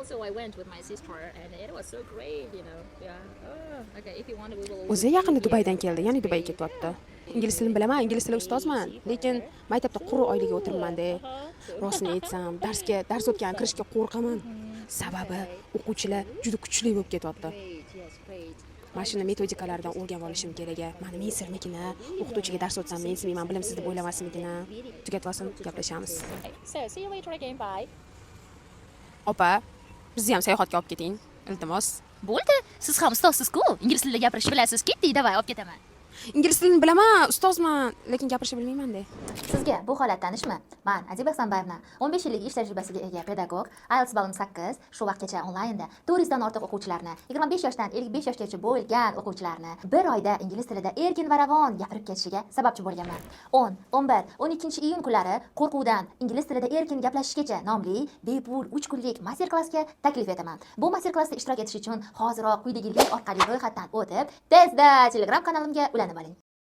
Also, I went with my sister, and it was so great. Yeah. Oh, okay. If you want, we will. O'zi yaqinda Dubaydan keldi, ya'ni Dubayga ketyapti. Ingliz tilini bilaman, ingliz tili ustozman, lekin maktabda quruq oylikka o'tiribman-da. Rostini aytsam, darsga dars o'tgan kirishga qo'rqaman. Sababi o'quvchilar juda kuchli bo'lib ketyapti. Great. Yes, great. Mana shuni metodikalaridan o'rganib olishim kerak. A. Mani mensimirmikin? O'qituvchiga dars o'tsam mensimayman, bilimsiz deb o'ylamasmikin? Tugatib olsin, gaplashamiz. Okay. So, see you later again. Bye. Opa, bizni ham sayohatga olib keting, iltimos. Bo'ldi. Siz ham ustozsiz-ku. Ingliz tilida gapirishni bilasiz. Ketdik, давай, olib ketaman. Ingliz tilini bilaman, ustozman, lekin gapirishni bilmayman-da. Sizga bu holat tanishmi? Man Adiba Hasanbayevna, 15 yillik ish tajribasiga ega pedagog, IELTS balim 8, shu vaqtgacha onlaynda 400 dan ortiq o'quvchilarni, 25 yoshdan 55 yoshgacha bo'lgan o'quvchilarni bir oyda ingliz tilida erkin va ravon gapirib ketishiga sababchi bo'lganman. 10, 11, 12 iyun kunlari "Qo'rquvdan ingliz tilida erkin gaplashishgacha" nomli bepul 3 kunlik master klassga taklif etaman. Bu master klassda ishtirok etish uchun hoziroq quyidagi link orqali ro'yxatdan o'tib, tezda Telegram kanalimga ulanib oling.